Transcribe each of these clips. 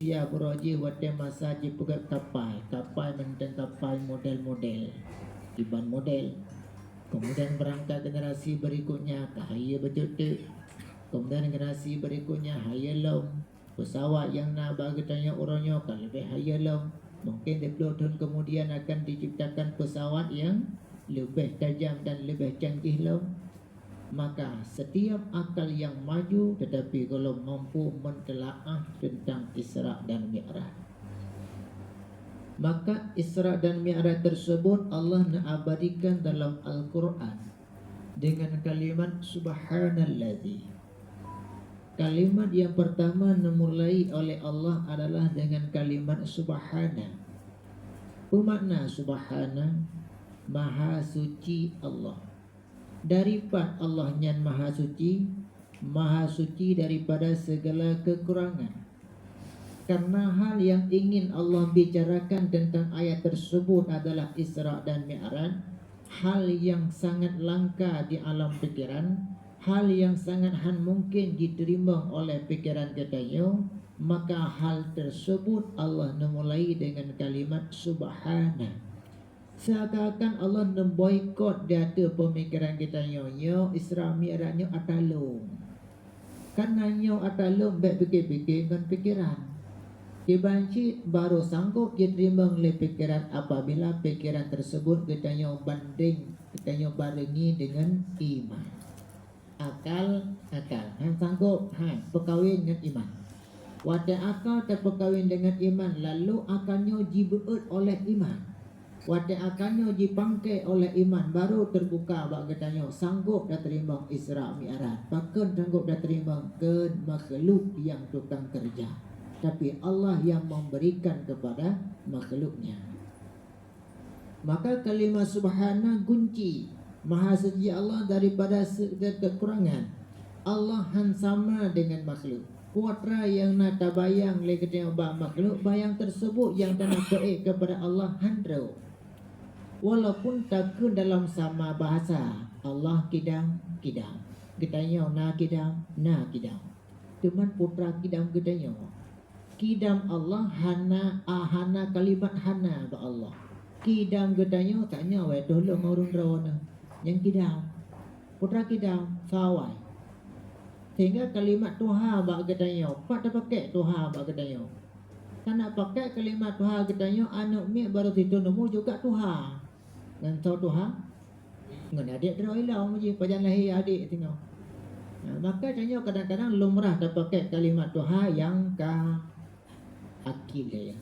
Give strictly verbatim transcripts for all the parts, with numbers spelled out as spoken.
Manusia uroe jih watée masa jipeugét kapai, kapai mantong kapai model-model, iban model. Kemudian berangkat generasi berikutnya ka hayeu beuteuk-teuk. Kemudian generasi berikutnya hayeu lom. Pesawat nyang na bak geutanyoe uroe nyoe ka leubeh hayeu lom. Mungkin dua puluh thon kemudian akan diciptakan pesawat nyang leubeh tajam dan leubeh canggih lom. Maka, setiap akal yang maju tetapi golom mampu mentelaah tentang Isra dan Mi'raj. Maka, Isra dan Mi'raj tersebut Allah neabadikan dalam Al-Quran dengan kalimat Subhanalladzi. Kalimat yang pertama dimulai oleh Allah adalah dengan kalimat Subhana. Pemakna Subhana? Maha Suci Allah. Dari pat Allah nyan Maha Suci? Maha Suci daripada segala kekurangan. Karena hal yang ingin Allah bicarakan tentang ayat tersebut adalah Isra dan Mi'raj, hal yang sangat langka di alam pikiran, hal yang sangat han mungkin jiteurimong oleh pikiran geutanyoe, maka hal tersebut Allah neumulai dengan kalimat Subhana. Seakan-akan Allah neuboikot di ateueh peumikiran geutanyoe, nyoe Isra Mi'raj nyoe atra lôn. Karena nyoe atra lôn bék pike-pike ngon pikiran. Kiban cit barô sanggob jiteurimong lé pikiran apabila pikiran tersebut geutanyoe bandeng, geutanyoe barengi deungon iman. Akal, akal han sanggob, hai, peukawen ngon iman. Watée akal teupeukawen deungon iman, lalu akal nyoe jibeuet oleh iman. Watée akal nyoe jipangke oleh iman, barô teubuka bak geutanyoe sanggob tateurimong Isra Mi'raj. Pakon sanggob tateurimong? Kon makhluk nyang tukang keureuja, tapi Allah nyang memberikan kepada makhluk nyan. Maka kalimat Subhana gunci, Maha Suci Allah daripada segala kekurangan. Allah han sama dengan makhluk. Peue atra nyang na tabayang lé geutanyoe bak makhluk, bayang tersebut nyang teunak peuék kepada Allah han trok. Walaupun takheun dalam sama bahasa, Allah kidam, kidam. Geutanyoe na kidam, na kidam. Teuma peue atra kidam geutanyoe? Kidam Allah hana, a, hana kalimat hana bak Allah. Kidam geutanyoe, tanyoe wai toh lôn ngon ureuëng droeneuh nyang kidam. Peue atra kidam, sawai. Sehingga kalimat tuha bak geutanyoe, pat tapakek tuha bak geutanyoe? Kana pakek kalimat tuha geutanyoe, aneuëk miet barô sithon umu juga tuha. Ngon soe tuha? Ngon adek droe ilong jih, pajan lahé adek singoh. Nah, maka tanyoe kadang-kadang lumrah tapakek kalimat tuha nyang ka akhé lhée,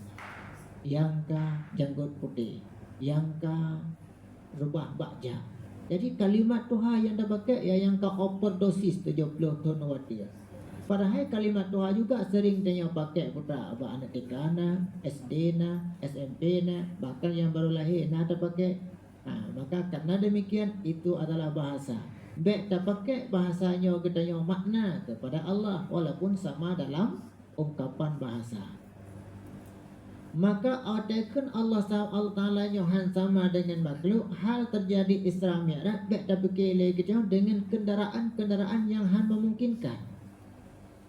nyang ka janggot putéh, nyang ka reubah bak jak. Jadi kalimat tuha nyang tapakek ya nyang ka overdosis tujoh ploh thon watée. Padahai kalimat tuha juga sering tanyoe pakek putra bak aneuk T K na, S D na, S M P na, bahkan nyang barô lahé na tapakek. Ha, maka karena demikian, itu adalah bahasa. Bék tapakek bahasa nyoe geutanyoe makna kepada Allah, walaupun sama dalam ungkapan bahasa. Maka, watée kheun Allah sa-, Allah Taala nyoe han sama dengan makhluk, hal terjadi Isra Mi'raj bék tapike lé geutanyoe dengan kendaraan-kendaraan nyang han memungkinkan.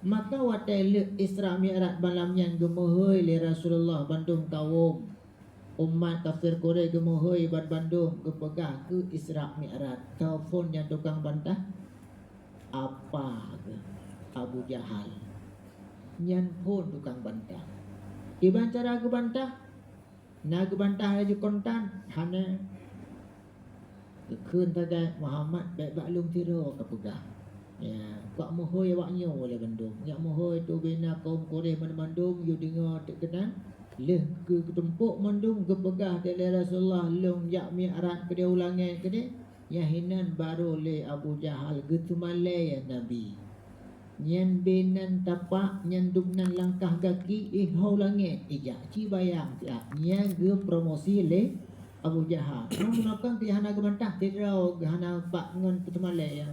Maka watée lheueh Isra Mi'raj malam nyan geumeuhôi lé Rasulullah bandum kawöm, umat kafir Quraisy geumeuhôi banbandum geupeugah keu Isra Mi'raj. Soe phon nyang tukang bantah? Apa geuh? Abu Jahal. Nyan phon tukang bantah. Kiban cara geubantah? Na geubantah laju kontan? Hana. Geukheun sagai Muhammad bék bak lôn sidroe kapeugah. Ya, kok meuhôi awak nyoe lé bandum. Nyak meuhôi tubena kaum Quraisy banmandum yue deungoe teuk keunan. Lheueh keu geutumpok mandum geupeugah lé Rasulullah, "Lôn jak Mi'raj keudeh u langét keudeh." Nyang hinan barô lé Abu Jahal geuteumalée Nabi. Nyan beunan tapak, nyan dubnan langkah gaki, ihô langét ijak, ci bayang siat. Nyan geupromosi lé Abu Jahal. Nyan meunoe kon keu hana geubantah sidroe, geuhana pak ngon peuteumalée.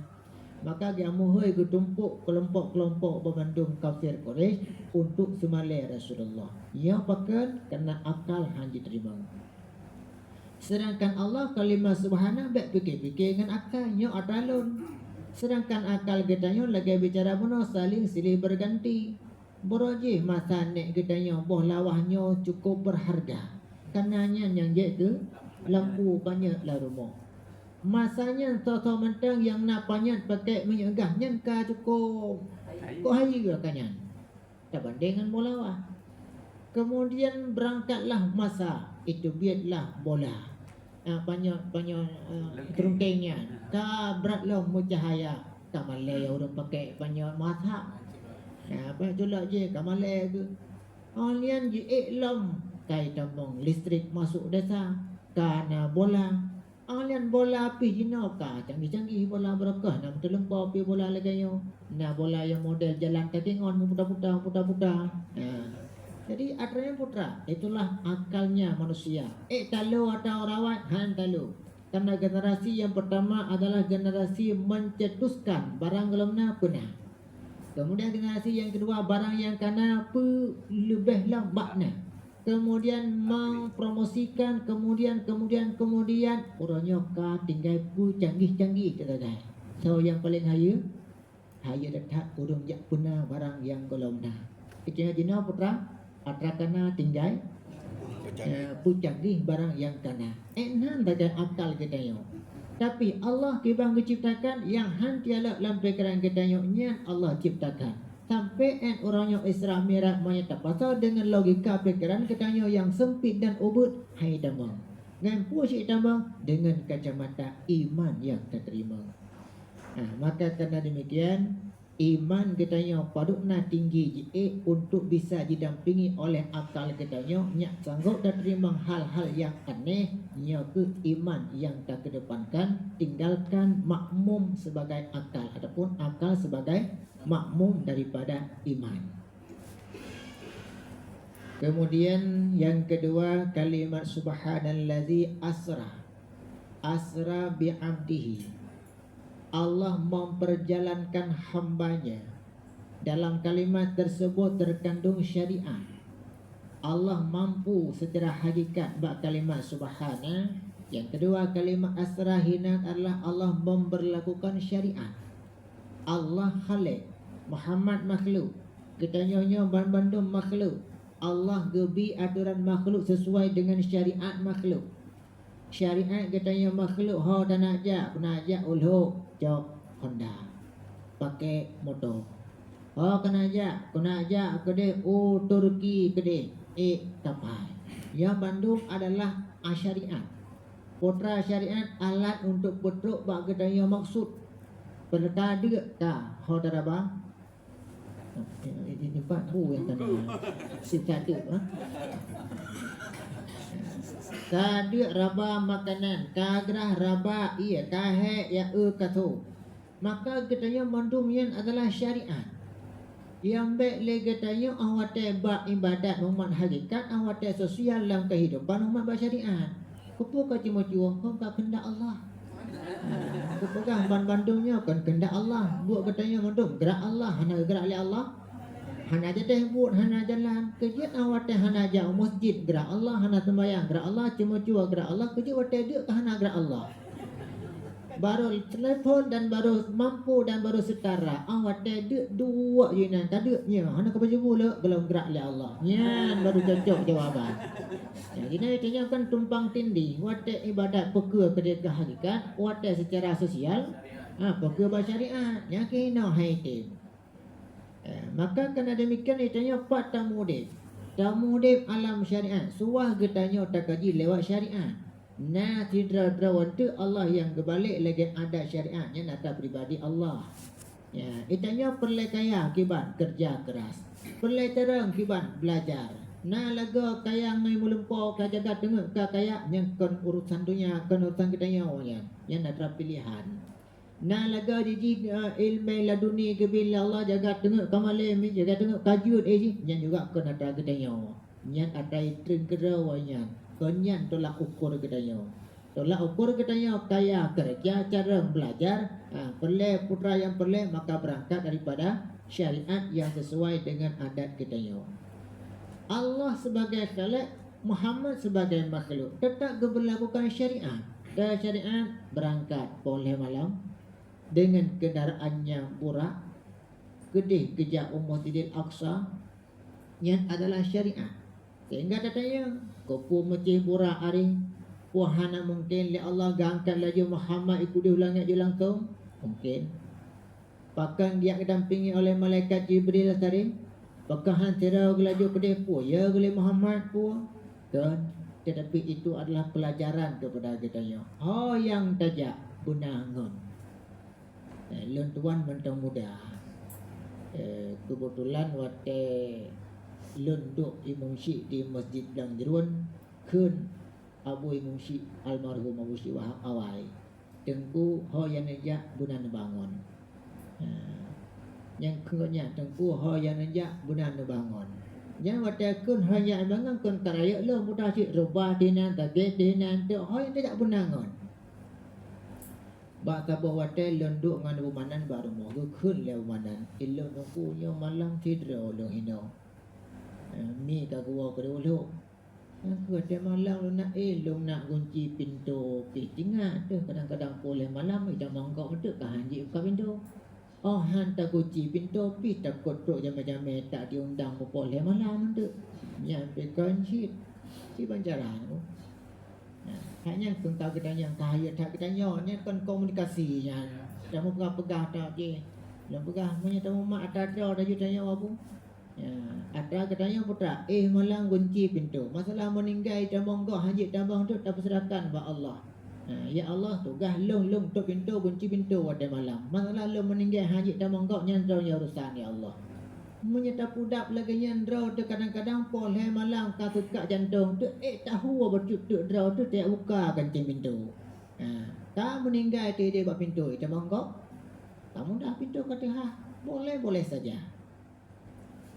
Maka geumeuhôi geutumpok keulompok-keulompok banmandum kafir Quraisy untuk seumalée Rasulullah. Nyoe pakon? Karena akal han jiteurimong. Sedangkan Allah, kalimat subhana bék pike-pike ngon akal, nyoe atra lôn. Sedangkan akal geutanyoe lagée bicara bunoe saling silih berganti. Barô jih masa nèk geutanyoe boh lawah nyoe cukup beurharga, kareuna nyan nyang jeuet keu lampu panyöt lam rumoh. Masa nyan soe-soe mantong nyang na panyöt pakèk minyeuk gah nyan ka cukup kok hayeue ka nyan tabandeng ngon boh lawah. Kemudian beurangkatlah masa, iteubietlah bola. Ah, panyöt, panyöt, ah, teurungkeng nyan ka brat lom meucahya, ka malèe ureueng pakèk panyöt meuasap. Ah, panyöt culok jih ka malèe geuh. Oh, nyan jiék lom ka itamong listrik masôk desa, ka na bola. Ah, nyan bola pih jinoe ka canggih-canggih bola, barokah na meuteulumpo pih bola lagèe nyoe. Na bola nyang model jalan kaki ngon meuputa-puta, meuputa-puta. Nah, jadi atra nyan putra, itulah akalnya manusia. Ék talo atawa rawat, han talo. Karena generasi yang pertama adalah generasi mencetuskan barang golom na peuna. Kemudian generasi yang kedua, barang nyang ka na peuleubeh lom bak na. Kemudian mempromosikan, kemudian, kemudian, kemudian, uroe nyoe ka tinggai peucanggih-canggih teugagai. Soe nyang paleng hayeue? Hayeue that-that ureueng jak peuna barang nyang golom na. Keucinga jinoe putra, atra ka na tinggai, eh, peucanggih barang nyang ka na. Eh, nan sagai akal geutanyoe. Tapi Allah kiban geuciptakan nyang han tialok lam pikiran geutanyoe nyan Allah ciptakan. Sampai 'an uroe nyoe Isra Mi'raj meunyoe tapasoe deungon logika pikiran geutanyoe nyang seumpit dan ubit, hai tamong. Ngon peue cit tamong? Deungon kacamata iman nyang tateurimong. Nah, maka karena demikian, iman geutanyoe padub na tinggi jiék untuk bisa jidampingi oleh akal geutanyoe nyang sanggob tateurimong hal-hal nyang aneh, nyoe keuh iman nyang takeudepankan, tinggalkan makmum sebagai akal ataupun akal sebagai makmum daripada iman. Kemudian yang kedua, kalimat subhanallazi asra, asra bi abdihi. Allah memperjalankan hamba-Nya. Dalam kalimat tersebut terkandung syariat. Allah mampu secara hakikat bak kalimat subhana. Yang kedua, kalimat asra hinan adalah Allah memberlakukan syariat. Allah Khaliq, Muhammad makhluk, geutanyoe nyoe banmandum makhluk. Allah geubi atoran makhluk sesuai dengan syariat makhluk. Syariat geutanyoe makhluk, ho tanak jak, keuneuk jak u Lhok, cok Honda, pakèk moto. Ho keuneuk jak, keuneuk jak keudeh u Turki keudeh, ék kapai. Nyan bandum adalah syariat. Putra syariat alat untuk peutrok bak geutanyoe maksud. Peureuka deuk ka ho taraba. Ini empat bu yang tadi. Si cadup, ha? Ka deuk raba makanan, ka grah raba ie, ka hék ya e kaso. Maka geutanyoe mandum nyan adalah syariat. Nyang bèk lé geutanyoe 'oh watèe bak ibadat umat hakikat, 'oh watèe sosial lam keuhidupan umat bak syariat. Keupeue ka ceumeucue, kon ka keundak Allah. Kupeugah banmandum nyoe kon keundak Allah. Buet geutanyoe mandum geurak Allah, hana geugeurak lé Allah. Hana jadeh buet, hana jalan. Keujeuet 'oh watèe hana jak u meuseujid geurak Allah, hana seumayang geurak Allah, ceumeucue geurak Allah, keujeuet watèe deuk ka hana geurak Allah. Barô telepon dan barô mampu dan barô setara, 'oh watèe deuk duek jih nyan ka deuk nyoe, hana ka beujuboh lé gohlom geurak lé Allah. Nyan barô cocok jawaban. Nah, jinoe tanyoe kan tumpang tindih, watèe ibadat peue keuh keudeh keu hakikat, watèe secara sosial, ha, peue keuh bak syariat, nyang keunoe hai tem. Eh, maka karena demikian, tanyoe pat tamuudeb. Tamuudeb alam syariat, suwah geutanyoe takaji lewat syariat. Na sidroe-droe eunteuk Allah nyang geubalek lagèe adat syariat nyan atra pribadi Allah. Ya, geutanyoe peureulèe kaya kiban keureuja keuras. Peureulèe carông kiban beulajar. Na lagoe kaya ngon meulumpo ka jaga teungeut ka kaya, nyan kon urusan donya, kon urusan geutanyoe nyan. Nyan atra pilehan. Na lagoe jih, eh, ileumèe laduni geubri lé Allah, jaga teungeut ka malèe, jaga teungeut ka jeuet, eh, jih, nyan juga kon atra geutanyoe. Nyan atra itreun keudroe nyan. Kon nyan tolak ukur geutanyoe. Tolak ukur geutanyoe kaya keureuja, carông beulajar, ha, peureulèe putra nyang peureulèe maka beurangkat daripada syariat nyang sesuai deungon adat geutanyoe. Allah sebagai Khaliq, Muhammad sebagai makhluk, teutap geubeulakukan syariat. Keu syariat beurangkat poh lhèe malam deungon keundaraan nyang burak, keudeh geujak u Masjidil Aqsa, Nyan adalah syariat. Sehingga tatanyong, keupeue meuceh burak aré? Peue hana mungken lé Allah geuangkat laju Muhammad i keudeh u langét jih langsong? Mungken. Pakon geujak geudampingi oleh malaikat Jibril tadi? Pakon han sidroe geulaju keudeh peue ya geulée Muhammad peue? Kon, tetapi itu adalah pelajaran kepada geutanyoe. Ho nyang tajak beuna ngon. Eh, lôn tuan mantong muda. Eh, keubeutulan watée lôn duek imum syik di Masjid Blang Jruen, kheun Abu Imum Syik, almarhum Abu Syik Wahab awai. Teungku, ho nyang neujak beuna neubangon. Ha. Nyang keu nyan, Teungku, ho nyang neujak beuna neubangon. Nyan watée kheun ho nyang neubangon kheun ka rayeuk lom mudah cit, reubah dinan, tagét dinan, teuk ho nyang neujak beuna ngon. Bak saboh watée lôn duek ngon Abu Manan bak rumoh, geukheun lé Abu Manan, "Ilôn Teungku nyoe malam sidroe lôn hinoe. Eh, mi ka geuwoe keudeh u lhok." Nyang keu watée malam lôn na, eh, lôn na gunci pintoe pih teuingat teuh, kadang-kadang poh lhée malam ita monggok teuk ka han jeuet buka pintoe. Oh han tagunci pintoe pih takot trok jamé-jamé tak diundang bak poh lhée malam teuk. Nyan pih kon cit. Ci bancaran. Nah, hai nyan keu ka geutanyoe, ka hayeu that geutanyoe, nyan kon komunikasi nyan. Tamu peugah-peugah that jih. Lôn peugah meunyoe tamu mak ata droe laju tanyoe Abu. Ya, atra geutanyoe putra, eh malam gunci pintoe. Masalah meuninggai tamong goh hanjeuet tamong teuk tapeuseurahkan bak Allah. Ha, ya Allah, tugaih lôn, lôn tôp pintoe, gunci pintoe watée malam. Masalah lôn meuninggai hanjeuet tamong goh nyan droe nyang urusan ya Allah. Meunyoe tapudab lagée nyan droe teuh kadang-kadang poh lhée malam ka seukak jantong teuk, eh tahu bacut teuk droe teuh tajak buka ganceng pintoe. Ha, ka meuninggai teuh ideh bak pintoe, tamong goh. Ka mudah pintoe ka teuhah, boleh-boleh saja.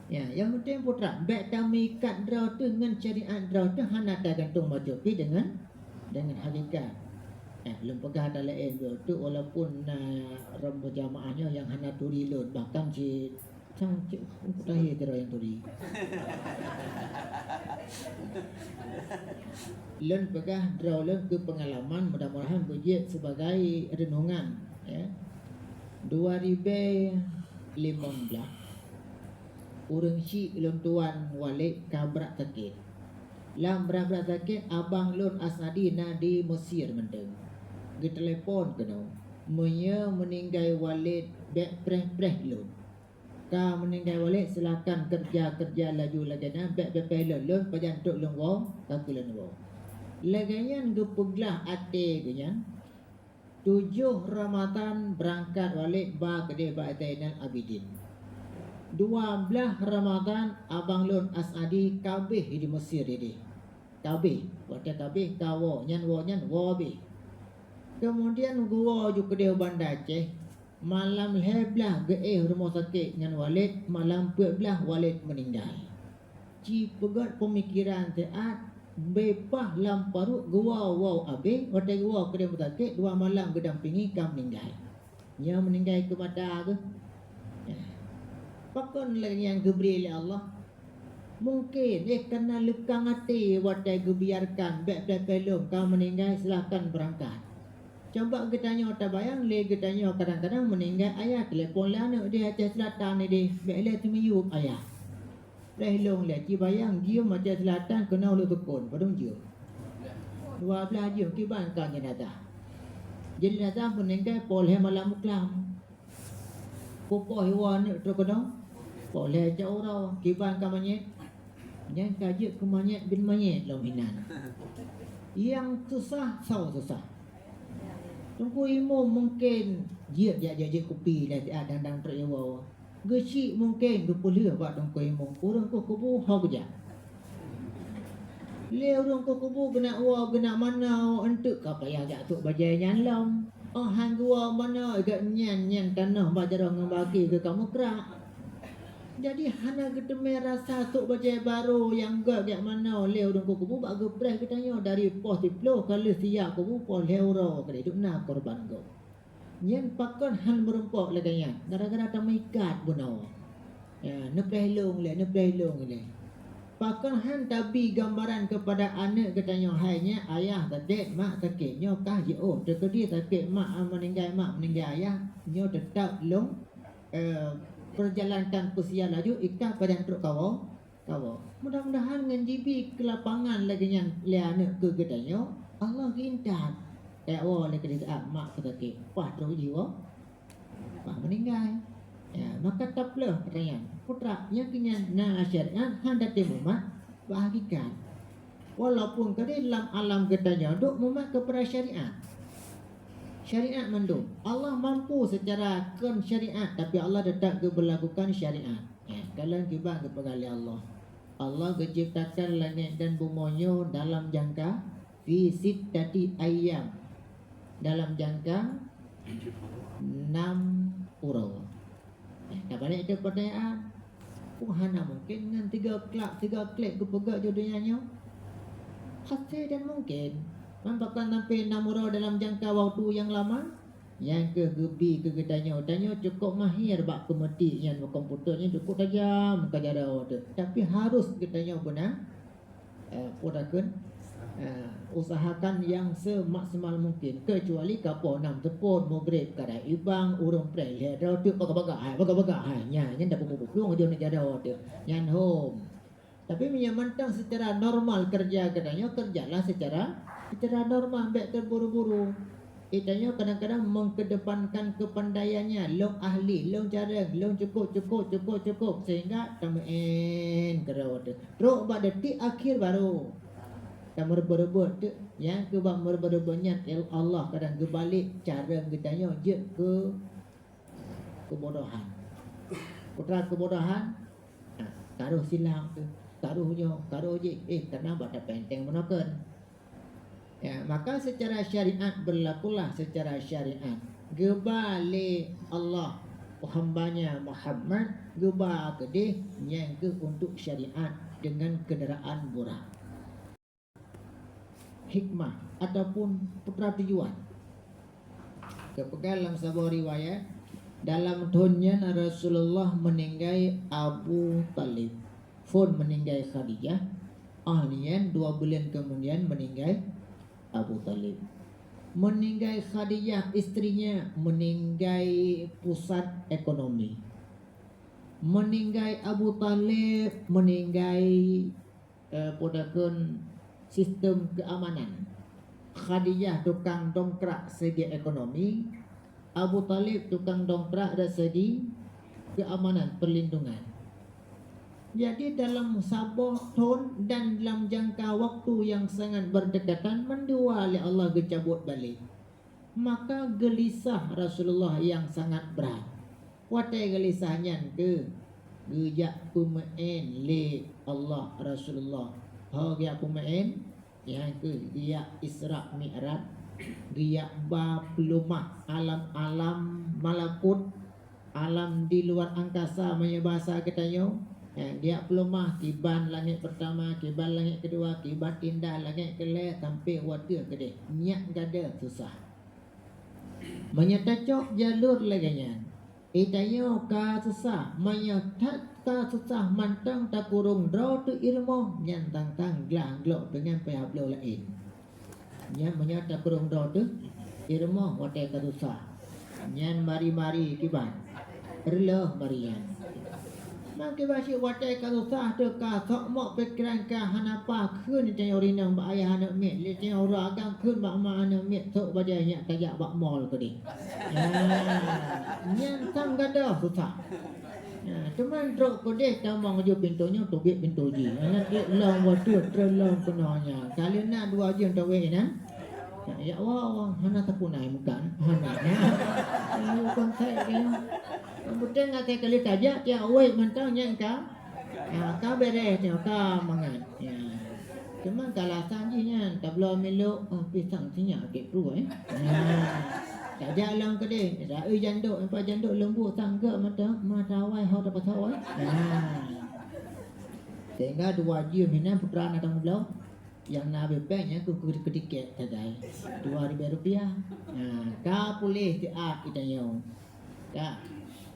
Ya, nyang penting putra, bék tameuikat droe teuh ngon syariat droe teuh hana tagantung bacut pih deungon, deungon hakikat. Eh, lôn peugah ata laén droe teuh walaupun na rom beujamaah nyoe nyang hana turi lôn, bahkan si sang cit mutahi droe nyang turi. Lôn peugah droe lôn keu peungalaman, mudah-mudahan beujeuet sibagai reunongan, ya. Dua ribée limong blaih. Ureuëng syik lôn tuan Walid ka brat sakét. Lam brat-brat sakét, abang lôn Asnadi na di Mesir mantong. Geutelepon keunoe, meunyoe meuninggai Walid bék preh-preh lôn. Ka meuninggai Walid, silakan keureuja-keureuja laju lagée na, bék pépéh lôn, lôn pajan trok lôn woe, ka keu lôn woe. Lagée nyan geupeuglah até geuh nyan, Tujoh Ramadhan beurangkat Walid ba keudeh bak Zainal Abidin. Dua blaih Ramadhan abang lôn As'adi ka abéh di Mesir ideh. Ka abéh, watée ka abéh ka woe, nyan woe nyan woe abéh. Keumudian geuwoe ju keudeh u Banda Aceh, malam lhée blaih geuéh rumoh sakét ngon Walid, malam peuet blaih Walid meuninggai. Jipeugét peumikeran siat, beupaih lam parut geuwoe-woe abéh, watée geuwoe keudeh meutakét dua malam geudampingi ka meuninggai. Nyoe meuninggai keu mata geuh. Pakon lagée nyan geubri lé Allah? Mungken éh kana leukang até watée geubiarkan bék peureulée lom ka meuninggai, silahkan beurangkat. Coba geutanyoe tabayang lé geutanyoe kadang-kadang meuninggai ayah, telepon lé aneuëk di Aceh Selatan ideh, bék lé teumiyueb ayah. Lheueh lôn lé, ci bayang jeuem Aceh Selatan keunoe lôn tukon, padum jeuem. Dua blaih jeuem kiban ka jenazah. Jenazah meuninggai poh lhée malam muklam. Pupoh iwa neuk trok keunoe, poh lhée cok uroe, kiban ka manyét. Nyan ka jeuet keu manyét bin manyét lom inan. Nyang susah, soe susah. Teungku Imum mungken jeuet jak jeuet kupi lé siat dang-dang trok iwa. Geuchik mungken geupeulheueh bak Teungku Imum, ureuëng kuh kubu ho geujak. Lé ureuëng kuh kubu geunak woe geunak manoe, eunteuk ka payah jak sôk bajée nyan lom. Óh han geuwoe manoe, gét nyan nyan tanoh bak jaroe ngon baki geuh ka meukrak. Jadi hana geuteumé rasa sôk bajée barô nyang gét jak manoe lé ureuëng kuh kubu bak geupreh geutanyoe dari poh siplôh ka lheueh siap kubu poh lhée uroe keudeh dum na korban gob. Nyan pakon han meurumpok lagée nyan, gara-gara tameuikat bunoe. Ya, neupreh lôn lé, neupreh lôn lé. Pakon han tabi gambaran keupada aneuëk geutanyoe hai nyan, ayah sakét, mak sakét, nyoe kah jiôh, teukeudi sakét mak, ah, meuninggai mak, meuninggai ayah, nyoe teutap lôn, eh, peujalankan peusia laju, ikah pajan trok kawoe. Kawoe. Mudah-mudahan ngon jibi keu lapangan lagèe nyan lé aneuk keu geutanyoe, Allah geuintat. Kayak woe lé keudeh mak sakét, paih trok jiwoe, paih meuninggai. Ya, maka tapeuleueh nyan. Putra, nyang keu nyan na syariat, han tatem umat bak hakikat. Walaupun kadeh lam alam geutanyoe dok mumat keupada syariat. Syariat mandum. Allah mampu secara kon syariat, tapi Allah tetap geuberlakukan syariat. Ya, kalon kiban geupeugah lé Allah. Allah geuciptakan langét dan bumoe nyoe dalam jangka fi sittati ayyam. Dalam jangka enam uroe. Eh, tabalek teuh peutanyaan. Peue hana mungken ngon tiga klak, tiga klik geupeugah jodoh nyan nyoe? Hasé dan mungken. Man pakon sampai enam uroe dalam jangka waktu nyang lama? Nyan keuh geubi keu geutanyoe. Tanyoe cukôp mahir bak peumeutik nyan, bak komputer nyan cukôp tajam ka jaroe teuh. Tapi harus geutanyoe beuna, eh, peue takheun, eh, usahakan nyang semaksimal mungkin. Kecuali ka poh nam seupôt, Maghrib, kadang ibang, ureueng preh lhèe droe teuh, bagah-bagah hai, bagah-bagah hai. Nyan, nyan dak peuplueng-peuplueng ujoe nyan jaroe teuh. Nyan hom. Tapi meunyoe mantong secara normal kerja geutanyoe, kerjalah secara, secara normal, bèk terburu-buru. Geutanyoe kadang-kadang mengkedepankan kepandaiannya, lôn ahli, lôn carông, lôn cukôp, cukôp, cukôp, cukôp, sehingga tameu'en keudroe teuh. Trok bak detik akhir baru tameureubot-reubot teuh. Nyang keu bak meureubot-reubot nyan, Allah kadang geubalek carông geutanyoe jeuet keu keubodohan. Putra keubodohan, ha, taroh silang teuh, taroh nyoe, taroh jih, eh, kana bak tapeuenteng meunoe kheun. Ya, maka secara syariat berlakulah secara syariat. Geuba lé Allah hamba-Nya Muhammad, geuba keudeh nyan keuh untuk syariat dengan kendaraan burak. Hikmah ataupun putra tujuan. Geupeugah lam saboh riwayat, dalam thôn nyan Rasulullah meuninggai Abu Thalib, phôn meuninggai Khadijah, óh lheueh nyan dua buleuen keumudian meuninggai Abu Thalib. Meuninggai Khadijah, istrinya, meuninggai pusat ekonomi. Meuninggai Abu Thalib, meuninggai, eh, peue takheun, sistem keamanan. Khadijah tukang dongkrak segi ekonomi, Abu Thalib tukang dongkrak dari segi keamanan, perlindungan. Jadi, dalam saboh thôn dan dalam jangka waktu yang sangat berdekatan, mandua lé Allah geucabot balek. Maka geulisah Rasulullah nyang sangat brat. Watèe geulisah nyan keuh geujak peumeu'en lé Allah Rasulullah. Ho geujak peumeu'en, nyan keuh geujak Isra Mi'raj, geujak ba peuleumah alam-alam malakut, alam di luar angkasa meunyoe basa geutanyoe. Eh, geujak peuleumah kiban langét peurtama, kiban langét keudua, kiban indah langét keulhèe, sampai watèe keudeh nyak gadôh susah. Meunyoe tacok jalur lagèe nyan, geutanyoe ka susah. Meunyoe that ka susah mantong takurong droe teuh i rumoh, nyan tang-tang glah glok deungon payah bloe laén. Nyan meunyoe takurong droe teuh i rumoh watèe ka susah, nyan mari-mari kiban. Reuloh barian. Mangke basit watèe ka susah teuh ka sok mok pikiran ka hana paih kheun tanyoe rinong bak ayah aneuk miet, lé tanyoe uroe agam kheun bak ma aneuk miet sok bajèe nyak tajak bak mall keudeh. Nah, nyan sang gadôh susah. Nah, teuma trok keudeh tamong ju pintoe nyoe teubiet pintoe jih. Hana trok lom watèe trok lom keunoe nyan. Kali na dua jeuem tawét inan. Ya Allah, Allah, hana sapeue na muka, hana. Ya. Lalu konsep dia. Yang penting ngatai kali tajak, tiap wei mantong nyan ka. Ha, ka beres nyoe, ka mangat. Ya. Cuma alasan jih nyan, tabloe milok, oh, pisang sinyak kek pru, eh. Ya. Tajak lom keudeh, ra'i jandok, empat jandok leumbut sanggeuk mata, mata awai ho dapat ho, eh. Ya. Sehingga dua jeuem inan putra na tanggung jawab. Nyang na beubaih nyan keu, keu, keu tiket sagai dua ribèe rupiah. Ha, ka puléh siat geutanyoe. Ka.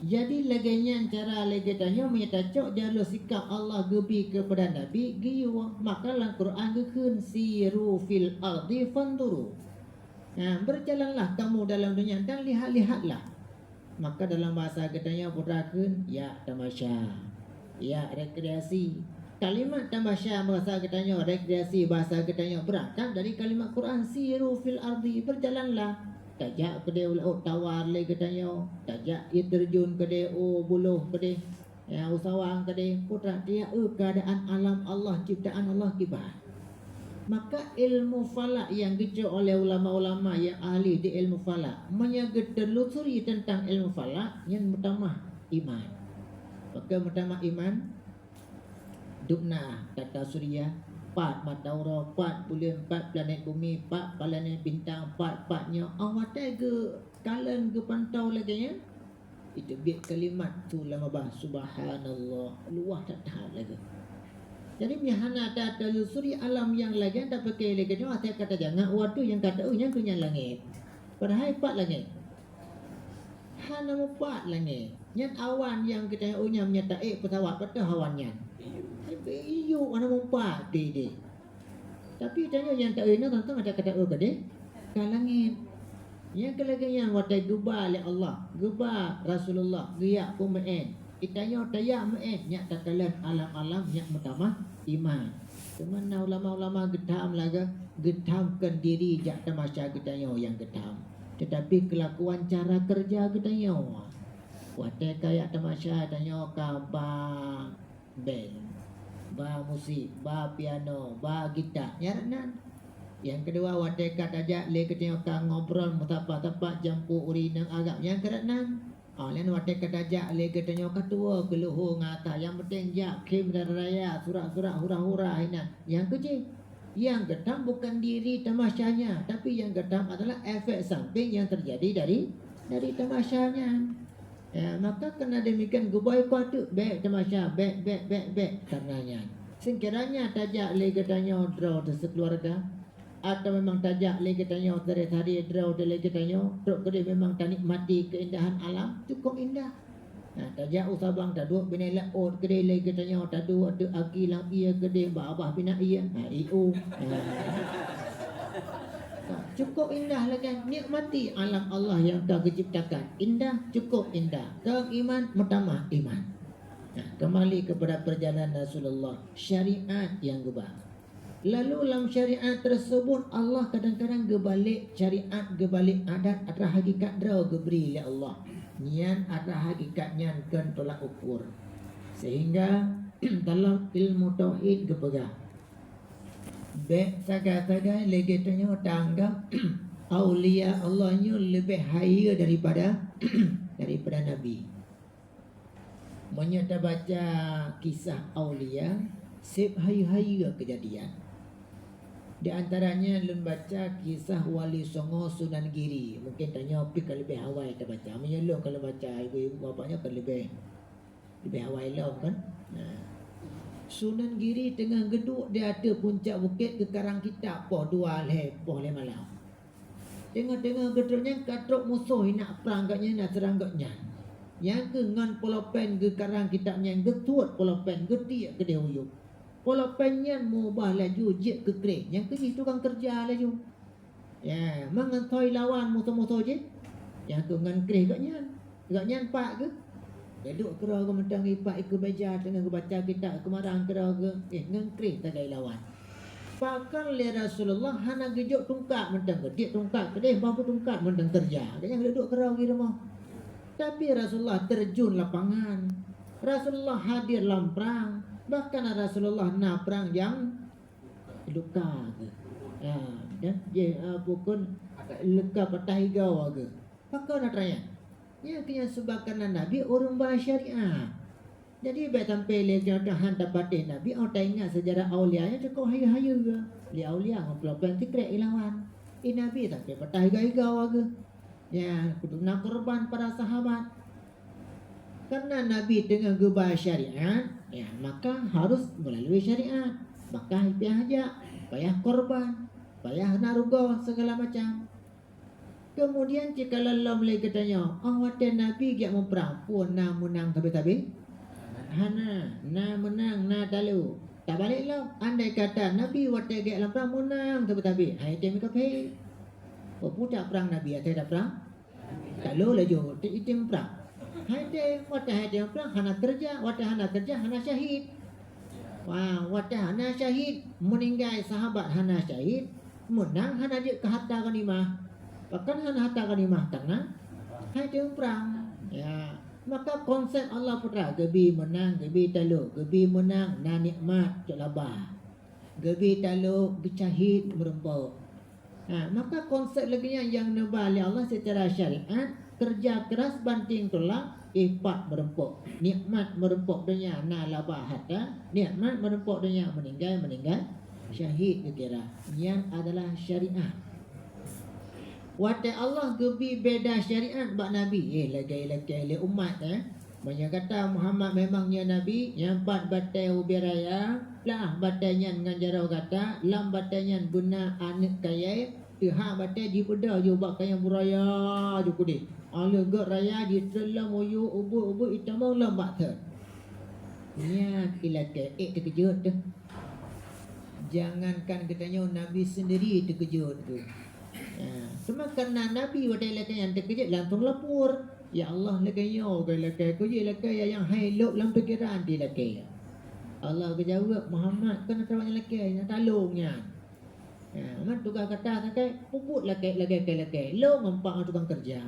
Jadi lagèe nyan cara lé geutanyoe meunyoe tacok jalur sikap Allah geubi keupada Nabi geuyue, maka lam Quran geukheun, "Siru fil ardi fanzuru." Ha, berjalanlah kamu dalam dunia dan lihat-lihatlah. Maka dalam bahasa geutanyoe putra kheun, ya tamasya, ya rekreasi, Kalimat tamasya bahasa geutanyoe, rekreasi bahasa geutanyoe, beurangkat dari kalimat Quran, "Siru fil ardi", berjalanlah. Tajak keudeh u laôt tawar lé geutanyoe, tajak air terjun keudeh, u buloh keudeh, ya, u sawang keudeh, peue teuma tiep eu keuadaan alam Allah, ciptaan Allah kiban. Maka ilmu falak nyang geucok oleh ulama-ulama nyang ahli di ilmu falak, meunyoe geutelusuri teuntang ilmu falak, nyan meutamah iman. Pakon meutamah iman? Dubna tata surya, pat mata uroe, pat buleuen, pat planet bumi, pat planet bintang, pat-pat nyoe, 'oh watèe geukalon geupantau lagèe nyan, iteubiet kalimat su lam babah, "Subhanallah." Luwah that-that lagèe. Jadi, meuhana tata telusuri alam nyang lagèe nyan, tapike lé geutanyoe asai ka tajangak watèe nyang ka taeu nyan keuh nyan langèt. Padahai pat langèt. Hana meupat langèt. Nyan awan nyang geutanyoe unyam nyang taék peusawat, pat teuh awan nyan. Iyup hana meupat deh. Tapi tanyoe nyang taeu nyoe teuntang ada kata eu keudeh ka langèt. Nyang keu lagèe nyan watèe geuba lé Allah, geuba Rasulullah, geujak peumeu'en. Geutanyoe tajak meu'en, nyak takalon alam-alam nyak meutamah iman. Teuma na ulama-ulama geutham lagèe, geutham kon diri jak tamasya geutanyoe nyang geutham, teutapi keulakuan cara keureuja geutanyoe. Watèe ka jak tamasya tanyoe ka ba band, ba musik, ba piano, ba gita, nyan rot nan. Nyang keudua, watèe ka tajak lé geutanyoe ka ngobrol meusapa-sapa jampu uri ngon agam, nyan keuh rot nan. Oh, laén watèe ka tajak lé geutanyoe ka tuwoe keu leuhô ngon ata, nyang peunteng jak khém raya-raya, surak-surak, hura-hura, inan. Nyang keuh jih, nyang geutham bukon diri tamasya nyan, tapi nyang geutham adalah efek samping nyang teujadi dari, dari tamasya nyan. Ya, maka keureuna demikian geuboikot teuk bèk tamasya, bèk, bèk, bèk, bèk. Kareuna nyan, seukiranya tajak lé geutanyoe droe teuh seukeuluwarga, atawa memang tajak lé geutanyoe teuh sadari droe teuh lé geutanyoe, trok keudeh memang tanikmati keuindahan alam, cukôp indah. Nah, tajak u Sabang, taduek binéh laôt keudeh lé geutanyoe, taduek teuk aki lam ié keudeh bak babah binéh ié. Ha, i u. Ha. Nah, cukôp indah lagèe nikmati alam Allah nyang ka geuciptakan. Indah, cukôp indah. Keu iman, meutamah iman. Nah, kembali kepada perjalanan Rasulullah, syariat nyang geuba. Lalu lam syariat tersebut, Allah kadang-kadang geubalek syariat, geubalek adat atra hakikat droe geubri lé Allah. Nyan atra hakikat nyan kon tolak ukur. Sehingga dalam ilmu tauhid geupeugah, bèk sagai-sagai lé geutanyoe taanggap aulia Allah nyoe leubeh hayeue daripada, daripada nabi. Meunyoe tabaca kisah aulia, seb hayeue-hayeue keujadian. Di antaranya lôn baca kisah Wali Songo Sunan Giri. Mungken tanyoe pih ka leubeh awai tabaca. Meunyoe lôn ka lôn baca, ibu-ibu bapak nyoe ka leubeh, leubeh awai lom kan? Nah. Sunan Giri teungoh geuduek di ateueh puncak bukét geukarang kitab poh dua lhèe, poh lhèe malam. Teungoh-teungoh geutrok nyan ka trok musoh inak prang gobnyan na seurang gobnyan. Nyan keuh ngon pulpen geukarang kitab nyan, geusuet pulpen, geutiek keudeh u yup. Pulpen nyan meubah laju jeuet keu kréh, nyan keuh jih tukang keureuja laju. Ya, mangat soe lawan musoh-musoh jih. Nyan keuh ngon kréh gobnyan. Gobnyan pat geuh. Geuduek keudroe geuh mantong ipat ikeue meuja teungoh geubaca kitab, keumarang keudroe geuh, eh, ngon kréh sagai lawan. Pakon lé Rasulullah hana geujok tungkat mantong, geutiek tungkat keudeh, bah beutungkat mantong keureuja. Gobnyan geuduek keudroe geuh di rumoh. Tapi Rasulullah terjun lapangan. Rasulullah hadir lam prang. Bahkan Rasulullah na prang nyang luka geuh. Ya, dan jih, ah, bukon luka patah igoe geuh. Pakon atra nyan? Nyan keuh nyang seubab kareuna Nabi ureueng ba syariat. Jadi, bèk sampai lé geutanyoe han tapatéh Nabi, oh, taingat seujarah aulia nyan cukôp hayeue-hayeue. Lé aulia ngon pulpen sikrek ilawan. Di Nabi sampai patah igoe-igoe geuh. Ya, kudu na korban para sahabat. Karena Nabi teungoh geuba syariat, ya, maka harus melalui syariat. Maka payah jak, payah korban, payah na rugoe segala macam. Kemudian, cit ka lom lé geutanyoe, oh, watèe Nabi geujak muprang, peue na meunang sabe-sabe? Hana, na meunang, na talo. Tabalek lom, andai kata Nabi watèe geujak lam prang meunang sabe-sabe, hai tém kafé. Peue putak prang Nabi, asai taprang? Talo laju, tém prang. Hai tém, watèe hai tém prang, hana keureuja, watèe hana keureuja, hana syahid. Wah, watèe hana syahid, meuninggai sahabat hana syahid, meunang hana jeuet keu harta ghanimah. Pakon hana harta ghanimah? Karena hai teuh prang. Ya, maka konsep Allah putra, geubi meunang, geubi talô, geubi meunang na nikmat cok laba. Geubi talô geusyahid meurumpok. Ha, maka konsep lagèe nyan nyang neuba lé Allah secara syariat, keureuja keuras banting tulang, ipat meurumpok. Nikmat meurumpok donya na laba harta, nikmat meurumpok donya meuninggai, meuninggai syahid geukira. Nyan adalah syariat. Watèe Allah geubi beda syariat bak Nabi, eh, lagèe-lagèe lé umat, eh. Meunyoe gata Muhammad memang nyoe Nabi, nyang pat batèe ubé raya, plah batèe nyan ngon jaroe gata, lam batèe nyan beuna aneuk kayèe, teuhah batèe jibeudôh ju bak kayèe beuraya ju keudéh. Óh lheueh gèt raya jitreun lom u yue ubeuet-ubeuet jitamong lom bak thon. Nyan ilakèe, ék teukeujot teuh. Jangankan geutanyoe, Nabi sendiri teukeujot teuh. Ha, teuma karena Nabi watèe ilakèe nyan teukeujot langsung lapor. Ya Allah, lagèe nyoe keuh ilakèe, keuh jih ilakèe nyang hai lôb lam pikeran di ilakèe. Allah geujaweueb, "Muhammad, kon atra nyang lakèe, nyang talông nyan." Ha, man tugaih gata sakai, peubuet lakèe lagèe keu ilakèe, lông ngon pak ngon tukang keureuja.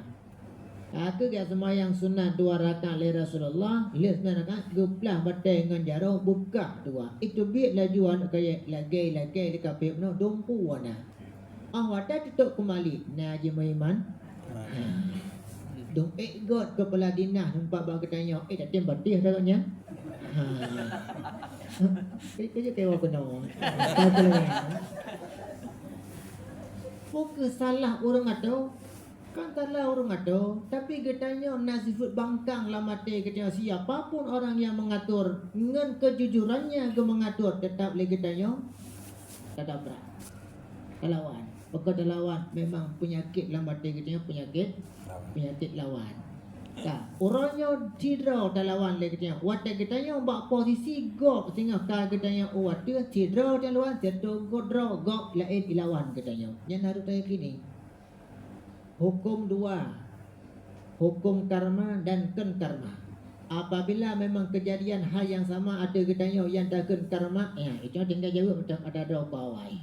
Ka geujak seumayang sunat dua rakaat lé Rasulullah, lheueh sunat rakaat geuplah batèe ngon jaroe beukah dua. Iteubiet laju aneuk kayèe lagèe ilakèe lé kafé bunoe dumpeue na. Óh watèe teutôp keumali, na jimeuiman. Ha. Dum ék gèt keupeula dinah numpak bak geutanyoe, ék tatem batéh ata gobnyan. Ha. Keu-, keu-, keuneuk keunoe. Peu kheueh salah ureueng atô? Kon salah ureueng atô, tapi geutanyoe na sifeuet bangkang lam até geutanyoe. Siapa pun orang yang mengatur ngon kejujurannya geumeungatur, teutap lé geutanyoe tatabrak. Talawan. Pakon talawan? Memang peunyakét lam até geutanyoe peunyakét, peunyakét lawan. Ka, uroe nyoe sidroe talawan lé geutanyoe. Watèe geutanyoe bak posisi gob singoh ka geutanyoe u ateueh, sidroe talawan, sireutoh gob droe, gob laén ilawan geutanyoe. Nyan harôh tayakini. Huköm dua, huköm karma dan kön karma. Apabila memang keujadian hai nyang sama ateueh geutanyoe nyang takheun karma, ya, itu tinggai jaweueb mantong ada droe bak awai.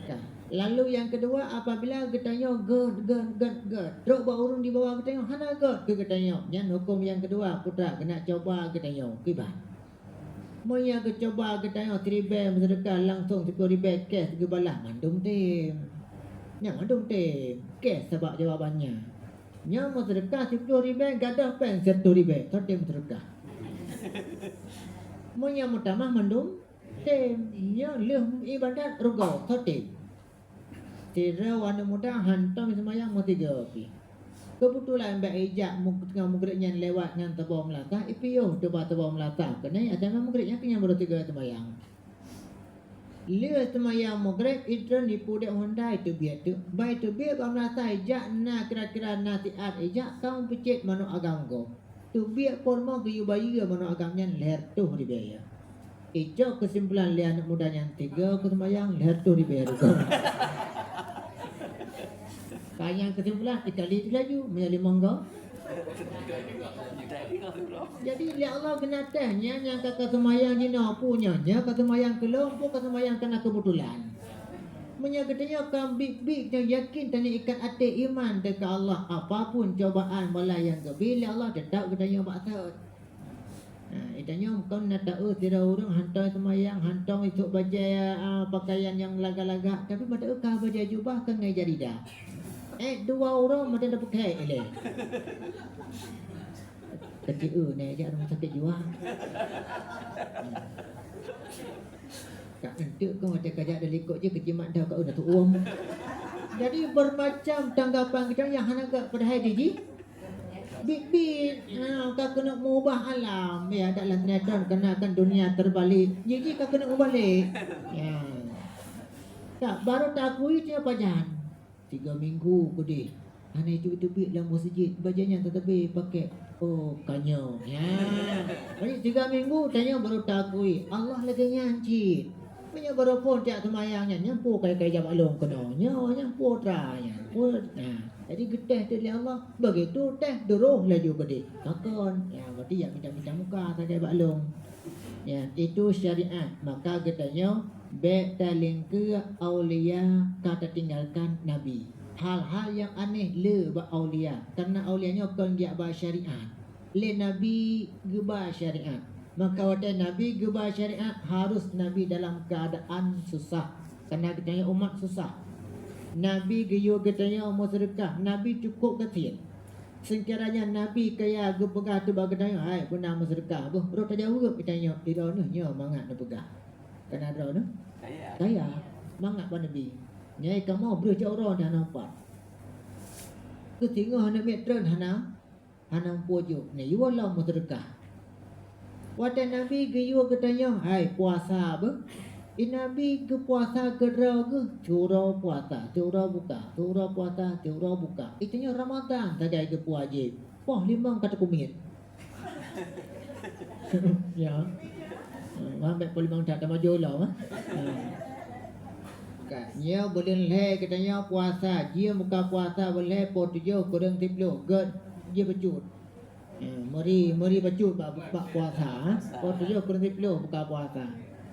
Ka. Lalu nyang keudua, apabila geutanyoe gèt, gèt, gèt, gèt, trok bak ureueng di bawah geutanyoe hana gèt keu geutanyoe, nyan huköm nyang keudua, putra, keuneuk cuba geutanyoe. Kiban. Meunyoe geucuba geutanyoe siribèe meuseudeukah langsong siploh ribèe cash geubalah, mandum tem. Nyan mandum tem, cash sabab jawabannya. Nyoe meuseudeukah siploh ribèe gadôh péng sireutoh ribèe, soe tem meuseudeukah. Meunyoe meutamah mandum tem, nyoe lheueh ibadat rugoe, soe tem. Sidroe aneuk muda hantom seumayang meusigoe pih. Keubeutulan bak ijak mu-, teungoh meugreb nyan lewat ngon saboh meulasah, ipiôh teuba saboh meulasah keunoe, asai meugreb nyan keuh nyan baru sigoe seumayang. Lheueh seumayang meugreb, itreun ipudép honda, iteubiet teuk. Ban iteubiet bak meulasah ijak na kira-kira na siat ijak ka meupeucit manok agam gob. Teubiet pon mo geuyue bayeue manok agam nyan lhèe reutôh ribèe. Icok keusimpulan lé aneuk muda nyan tiga keu seumayang lhèe reutôh ribèe rugoe. Ka nyan keusimpulan, ikali laju meunyoe limong goe. Jadi lé Allah geunatéh nyan nyang ka, ka seumayang jinoe peue nyoe, nyoe ka seumayang keu lôn, peue ka seumayang kana keubeutulan. Meunyoe geutanyoe ka biet-biet nyang yakin tanyoe ikat até iman teuka Allah, apapun cobaan bala nyang geubi lé Allah, teutap geutanyoe bak sot. Nah, geutanyoe kon na taeu sidroe ureueng hantom seumayang, hantom isok bajèe, a, pakaian nyang lagak-lagak, tapi meuteue ka bajèe jubah ka ngai jaridah. Eh, dua uroe meuteue tapeukhèe ilèe. Keuci eu nèh jak rumoh sakét jiwa. Ka enteuk kong watèe kajak dari likot jih keujimat dah ka udah tuom. Jadi bermacam tanggapan kita yang hana gak padahai di jih. Biet-biet, ha, ka keuneuk mengubah alam. Ya, dak lam sinetron keunakan dunia terbalik. Jih-jih ka keuneuk mubalek. Ya. Tak, baru takui dia pajan. Tiga minggu keudeh. Hana itu teubiet lam meuseujid, bajèe nyan teuteubiet pakèk. Oh, ka nyoe. Ya. Jadi tiga minggu tanyoe baru takui. Allah lagèe nyan cit. Meunyoe baru phon tiap seumayang nyan, nyan peue kai-kai jak bak lôn keunoe. Nyoe nyan peue atra nyan. Peue, nah, jadi geutéh teuk lé Allah. Begitu téh, duroh laju keudeh. Ka kon. Ya, berarti jak mita-mita muka sagai bak lôn. Ya, itu syariat. Maka geutanyoe bék talingkeue aulia ka tatinggalkan Nabi. Hal-hal nyang aneh le bak aulia, karena aulia nyoe kon geujak ba syariat. Lé Nabi geuba syariat. Maka watée Nabi geuba syariat, harus Nabi dalam keadaan susah. Karena geutanyoe umat susah. Nabi geuyue geutanyoe meuseudeukah, Nabi cukup gasien. Seukiranya Nabi kaya geupeugah teuh bak geutanyoe, "Hai, beuna meuseudeukah," boh, roh tajaweueb geutanyoe, "Droeneuh nyoe mangat neupeugah." Kana droeneuh? Kaya. Kaya. Mangat bak Nabi. Nyai kamoe breuh jak uroe dah na upat. Keu singoh aneuk miet treun hana, hana meupujoe, neuyue lom meuseudeukah. Watée Nabi geuyue geutanyoe, hai puasa beuh. I Nabi geupuasa keudroe geuh, siuroe puasa, siuroe buka, siuroe puasa, siuroe buka. Itanyoe Ramadhan sagai geupuasa jih. Poh limong ka teukumiet. Ya. Wah, bèk poh limong that, tamaju lom, eh. Ka, nyoe buleuen lhèe geutanyoe puasa, jeuem buka puasa buleuen lhèe poh tujoh kureueng siploh, gèt jeuem bacut. Eh, meuri, meuri bacut bak, bak puasa, eh. Poh tujoh kureueng siploh buka puasa.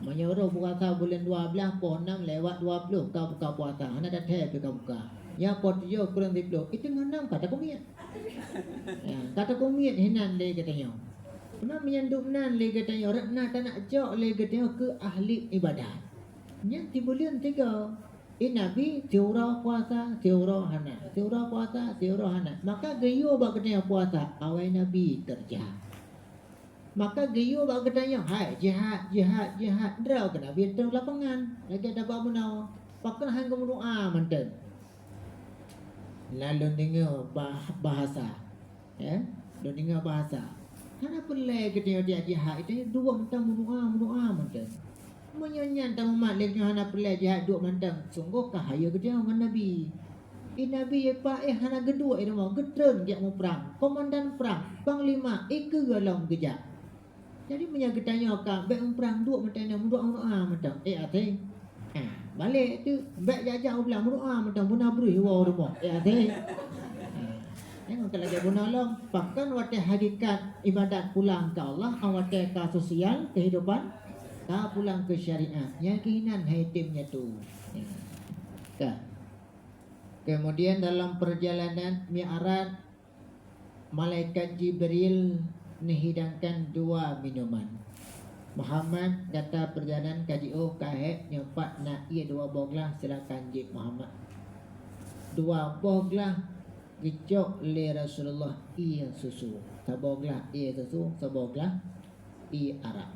Meunyoe roh puasa buleuen dua blaih, poh nam lewat dua ploh ka buka puasa, hana that lhèe pih ka buka. Nyan poh tujoh kureueng siploh, i teungoh nam ka takumiet. Ya, ka takumiet hinan lé geutanyoe. Teuma meunyan dum nan lé geutanyoe, rot na tanak cok lé geutanyoe keu ahli ibadat. Nyan sibuleuen sigoe. I Nabi siuroe puasa, siuroe hana, siuroe puasa, siuroe hana. Maka geuyue bak geutanyoe puasa, awai Nabi keureuja. Maka geuyue bak geutanyoe, hai, jihad, jihad, jihad, droe keu Nabi troh lapangan, lagèe daba bunoe. Pakon han geumeudoa mantong. Na lôn deungoe bah-, bahasa. Ya, lôn deungoe bahasa. Hana peureulèe geutanyoe jak jihad, geutanyoe duek mantong meudoa, meudoa mantong. Meunyoe nyan tamumat lé geutanyoe hana peureulèe jihad duek mantong, sunggoh ka hayeue geutanyoe ngon Nabi. I Nabi jipak éh hana geuduek i rumoh, geutreun geujak muprang, komandan prang, panglima, ikeue lom geujak. Jadi meunyoe geutanyoe ka bèk muprang duek mantong, meudoa-doa mantong, eh, até. Ha, balek teuk, bèk jak-jak u blang, meudoa mantong, beuna breuh woe u rumoh, eh, até. Ha, nyan ka lagèe bunoe lom, pakon watèe hakikat ibadat pulang keu Allah, watèe ka sosial, kehidupan, ka pulang keu syariat. Nyan keuh inan hai tem nyatu. Ya. Ka. Kemudian dalam perjalanan Mi'raj, malaikat Jibril neuhidangkan dua minuman. "Muhammad, gata peujalan ka jiôh ka hék, nyoe pat na ié dua boh glah, silakan jieb Muhammad." Dua boh glah geucok lé Rasulullah ié susu. Saboh glah ié susu, saboh glah ié arak.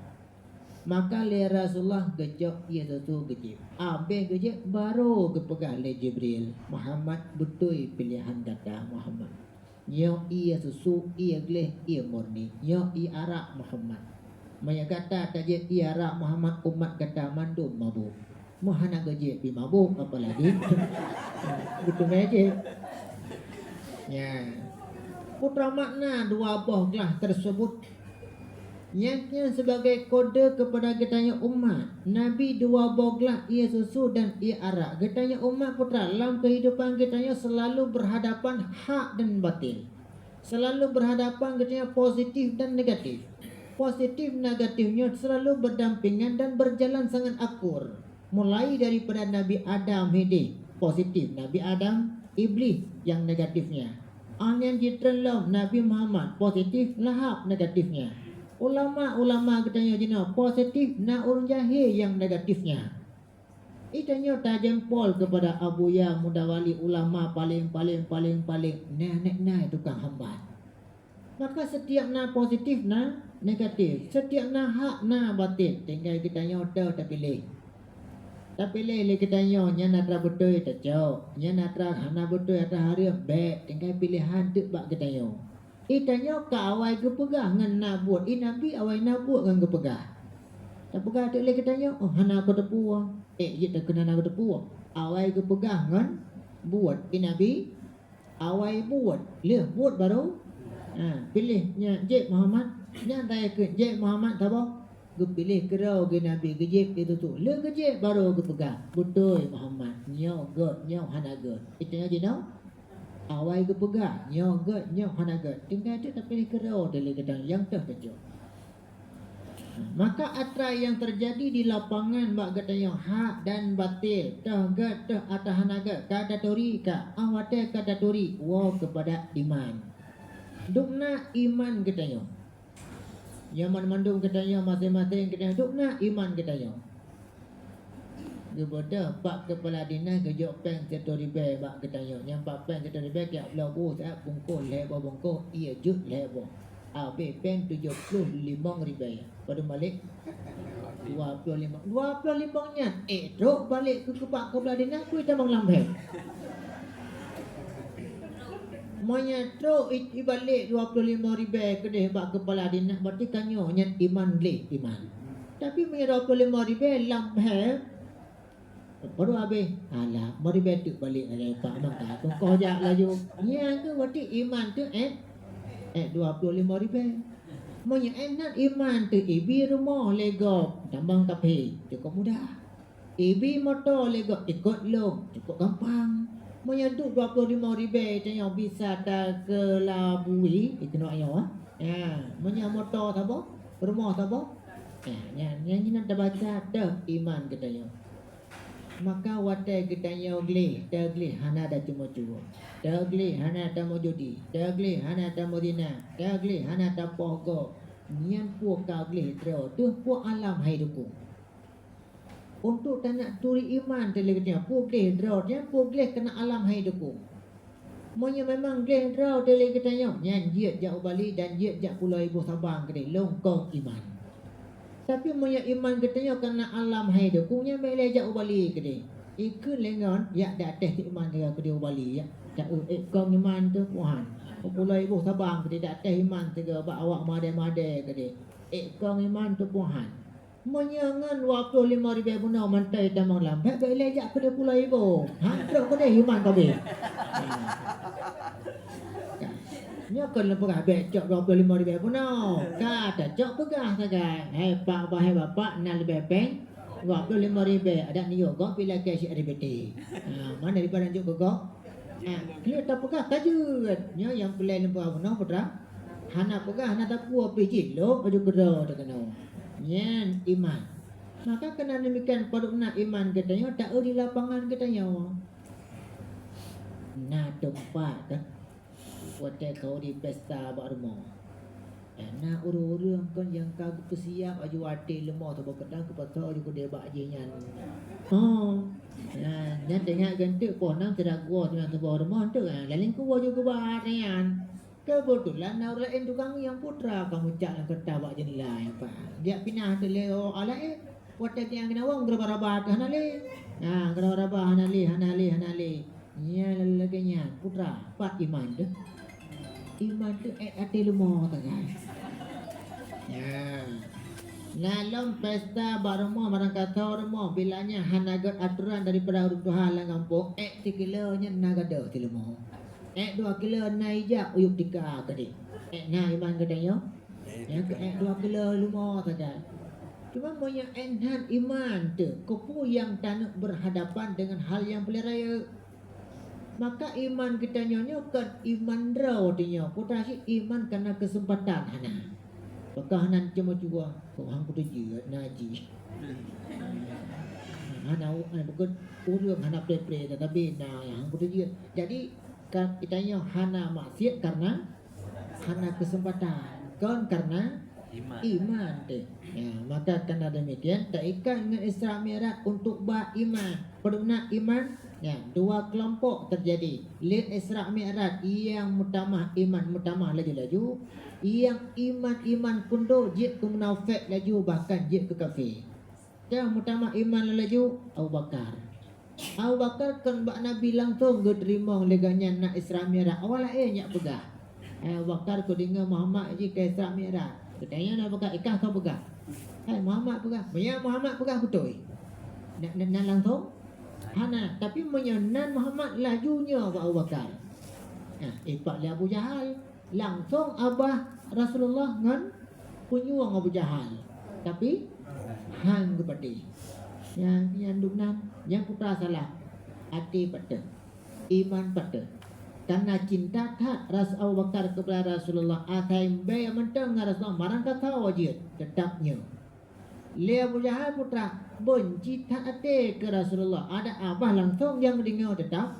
Maka lé Rasulullah geucok ié susu geujieb. Abéh geujieb, barô geupeugah lé Jibril, "Muhammad, beutôi piléhan gata, Muhammad. Nyoe ié susu, ié gleh, ié murni. Nyoe ié arak, Muhammad. Meunyoe gata tajieb ié arak, Muhammad, umat gata mandum mabök. Meuhana geujieb pih mabök, apalagi beuteumé jieb." Nyan. Peue makna dua boh glah teuseubut? Nyan, nyan sibagai kode keupada geutanyoe umat. Nabi dua boh glah ié susu dan ié arak. Geutanyoe umat putra lam keuhidupan geutanyoe seulalu beuhadapan hak dan batil. Seulalu beuhadapan geutanyoe positif dan negatif. Positif negatif nyoe seulalu beudampingan dan beujalan sangat akur. Mulai daripada Nabi Adam hidéh, positif Nabi Adam, Iblih nyang negatifnya. Angén jitreun lom Nabi Muhammad, positif Lahab negatifnya. Ulama-ulama geutanyoe jinoe positif na ureuëng jahé nyang negatifnya. Itanyoe tajempol keupada Abuya Mudawali ulama paleng, paleng, paleng, paleng, na, na, na tukang hambat. Maka setiap na positif na negatif, setiap na hak na batil, tinggai geutanyoe toh tapiléh. Tapiléh lé geutanyoe nyan atra beutôi tacok, nyan atra hana beutôi atra hareuem bék, tinggai piléhan teuk bak geutanyoe. Itanyoe ka awai geupeugah ngon na buet, i Nabi awai na buet ngon geupeugah. Tapeugah teuk lé geutanyoe, "Oh, hana kuteupeue." Eh, jeuet takheun hana kuteupeue. Awai geupeugah ngon buet, i Nabi awai buet, lheueh buet barô, ha, piléh nyan jieb Muhammad, nyan tayue kheun jieb Muhammad saboh, geupiléh keudroe geuh Nabi geujieb itu tu. Lheueh geujieb barô geupeugah, "Beutôi Muhammad, nyoe gèt, nyoe hana gèt." Itanyoe jinoe, awai geupeugah, "Nyoe gèt, nyoe hana gèt." Tinggai teuk tapiléh keudroe teuh lé geutanyoe nyang toh tacok. Maka atra nyang teujadi di lapangan bak geutanyoe hak dan batil, toh gét toh atawa hana gét, ka taturi ka, 'oh watée ka taturi woe keupada iman. Dum na iman geutanyoe. Nyang mandum geutanyoe maséng-maséng geutanyoe dum na iman geutanyoe. Geubeudôh bak keupeula dinas geujok péng siribée bak geutanyoe. Nyang bak péng siribée tiep bloe bu siat bungkôh lhée boh bungkôh, ie jeuet lhée boh. Abéh péng tujoh ploh limong ribée. Padum balek? Dua ploh limong. Dua ploh limong nyan, ék trok balek keu keubak keupeula dinas, peue tamong lam bhée. Meunyoe trok i, ibalek dua ploh limong ribée keudeh bak keupeula dinas, berarti ka nyoe nyan iman gleh iman. Tapi meunyoe dua ploh limong ribée lam bhée, baru habéh, alah, limong ribée teuk balek lagée pak mangka kongkoh jak laju. Nyan keuh berarti iman teuh ék, ék dua ploh limong ribée. Meunyoe ék nan iman teuh ibi rumoh lé gob, tamong kaphé, cukôp mudah. Ibi moto lé gob ikot lom, cukôp gampang. Meunyoe duek dua ploh limong ribée tanyoe bisa takeulabui, ikeunoe nyoe, ah. Ya, meunyoe moto saboh, rumoh saboh. Ya, nyan, nyan, nyan tabaca teuh iman geutanyoe. Maka watée geutanyoe gleh, teugleh hana taceumeucue, teugleh hana tameujudi, teugleh hana tameuzina, teugleh hana tapoh gob. Nyan peue ka gleh droe teuh peue alam hai dukung. Untuk tanak turi iman teuh lé geutanyoe, peue gleh droe teuh nyan peue gleh keunan alam hai dukung. Meunyoe memang gleh droe teuh lé geutanyoe, nyan jeuet jak u Bali dan jeuet jak Pulo Iboh Sabang keudeh lom kong iman. Tapi meunyoe iman geutanyoe keunan alam hai dukung, nyan bék lé jak u Bali keudeh. Ikheun lé ngon jak di ateueh iman sigoe keudeh u Bali, jak taeu ék kong iman teuh peue han. U Pulo Iboh Sabang keudeh di ateueh iman sigoe bak awak madé-madé keudeh. Ék kong iman teuh peue han. Meunyoe ngon dua ploh limong ribée bunoe mantong tamong lam bhée, bék lé jak keudeh Pulo Iboh. Han trok keudeh iman ka abéh. Nyoe kon lôn peugah bék cok dua ploh limong ribée bunoe. Ka tacok peugah sagai. Hai pak, bah hai bapak, na leubeh péng dua ploh limong ribée, adak neuyue gob pih lakée siat ribée teh. Ha, mana daripada jok keu gob? Ha, keuneuk tapeugah ka jeuet. Nyoe nyang peulée lôn peugah bunoe, putra. Hana peugah, hana tapue pih jih lôn baju keudroe takeunoe. Nyan iman. Maka keunan demikian padum na iman geutanyoe taeu di lapangan geutanyoe. Na teumpat kan? Watée keu di pesta bak rumoh. Na ureuëng-ureuëng kon nyang ka geupeusiab aju até leumo saboh keudang keupasoe aju keudeh bak jih nyan. Oh. Nah, nyan teuingat geunteuk poh nam sira gua sinan saboh rumoh teuk, ah, laén kuwoe ju geuba até nyan. Keubeutulan na ureuëng laén tukang nyang putra ka mucak lam keureuta bak jeundela nyan, Pak. Geujak pinah teulé awak laén. Watée nyang keunan wong geuraba-raba teuh hana lé. Ha, geuraba-raba hana lé, hana lé, hana lé. Nyan lagée nyan, putra, pat iman teuh? Iman teuh ék até leumo sagai. Ya. Na lom pesta bak rumoh, barangkasoe rumoh, bila nyan hana gét atoran daripada ureuëng tuha lam gampông, ék sikilo nyan na gadôh sileumo. Ék dua kilo na ijak uyueb tika keudeh. Ék na iman geutanyoe? Nyang keu ék dua kilo leumo sagai. Cuma meunyoe ék nan iman teuh, keupeue nyang taneuk berhadapan dengan hal nyang peureulée rayeuk? Maka iman geutanyoe nyoe kon iman droe tanyoe, peue teuma cit iman kana keuseumpatan hana. Pakon hana ceumeucue, kok han kuteujeuet na jih. Hana u-, hana bukon ureuëng hana pre-pre, tetapi na nyang han kuteujeuet. Jadi, ka-, geutanyoe hana maksiet karena hana keuseumpatan, kon karena iman teuh. Ya, maka karena demikian, teuikat ngon Isra Mi'raj untuk ba iman. Padum na iman? Ya, dua kelompok terjadi. Lé Isra Mi'raj nyang meutamah iman, meutamah laju-laju, nyang iman-iman keundo jeuet keu munafék laju, bahkan jeuet keu kafé. Nyang meutamah iman laju Abu Bakar. Abu Bakar kon bak Nabi langsong geuteurimong lé gobnyan na Isra Mi'raj. Awak laén jak peugah, "Hai Abu Bakar, kudeungoe Muhammad jih ka Isra Mi'raj." Geutanyong lé Abu Bakar, "Ikah kah peugah?" "Hai Muhammad peugah." Meunyoe Muhammad peugah beutôi. Na, na, na langsong? Hana. Tapi meunyoe nan Muhammad laju nyoe bak Abu Bakar. Nah, ipak lé Abu Jahal. Langsong abah Rasulullah ngon punyueng Abu Jahal. Tapi han geupatéh. Nyan, nyan dum nan, nyan peue salah. Até patéh. Iman patéh. Karena cinta that Ras-, Abu Bakar kepada Rasulullah, asai bée mantong ngon Rasulullah, marang ka sawoe jeuet, teutap nyoe. Lé Abu Jahal putra, beunci that até keu Rasulullah. Adak abah langsong nyang deungoe teutap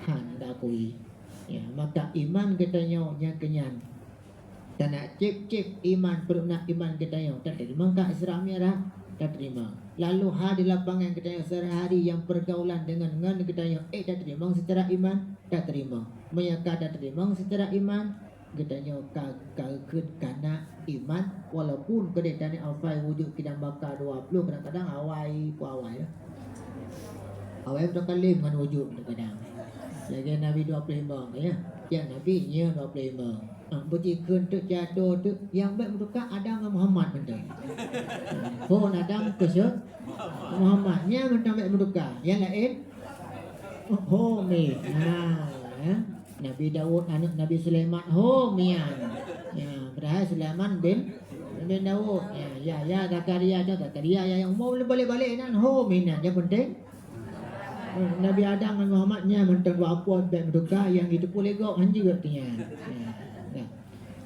hana akui. Ya, maka iman geutanyoe nyang keunyan. Tana cék-cék iman, peureunak iman geutanyoe, tateurimong ka Isra Mi'raj? Tateurimong. Lalu ha di lapangan geutanyoe sehari-hari nyang peurgaulan deungon ngon geutanyoe, eh, tateurimong seucara iman? Tateurimong. Meunyoe ka tateurimong seucara iman, geutanyoe ka, ka kheun kana iman, walaupun keudeh taneuk hafai wujud kidang baka dua ploh, kadang-kadang awai pun awai lah. Awai meutakallem ngon wujud kadang-kadang. Lagèe Nabi dua ploh limong, ya. Ya, Nabi nyoe dua ploh limong. Ah, beuti kheun teuk jadoe teuk, nyang bèk meutuka Adam ngon Muhammad mantong. Phon Adam keu Muhammad, nyan mantong bèk meutuka. Nyang laén, ho, mi. Ha, ya. Nabi Daud, aneuk Nabi Sulaiman, ho, mian. Ya, padahai Sulaiman bin, bin Daud. Ya, ya, ya, Zakaria, ya, Zakaria, ya, ya, umur balek-balek nan, ho, minan. Nyang penting, Nabi Adam ngon Muhammad nyan mantong dua apot bèk meutuka, nyang jiteupeue lé gob hanjeuet nyan. Ya, ya.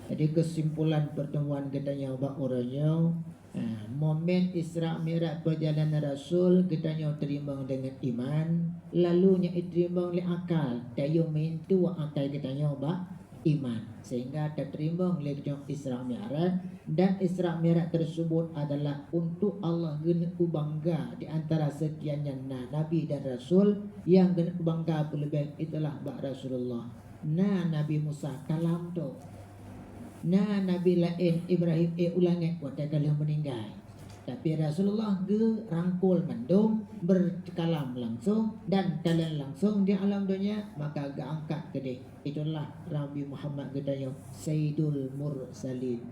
Jadi, keusimpulan peurtemuan geutanyoe bak uroe nyoe, ha, momen Isra Mi'raj peurjalanan Rasul geutanyoe teurimong deungon iman, lalu nyan jiteurimong lé akal, tayue meuintu akai geutanyoe bak iman, sehingga tateurimong lé geutanyoe Isra Mi'raj, dan Isra Mi'raj tersebut adalah untuk Allah geuneuk peubangga di antara sekian nyan na nabi dan rasul, nyang geuneuk peubangga peuleubeh itulah bak Rasulullah. Na Nabi Musa kalam tu. Na nabi laén Ibrahim, eh, u langét watèe ka lheueh meuninggai. Tapi Rasulullah geurangkul mandum, berkalam langsung dan kalon langsung di alam donya, maka geuangkat keudeh. Itulah Nabi Muhammad geutanyoe Sayyidul Mursalin.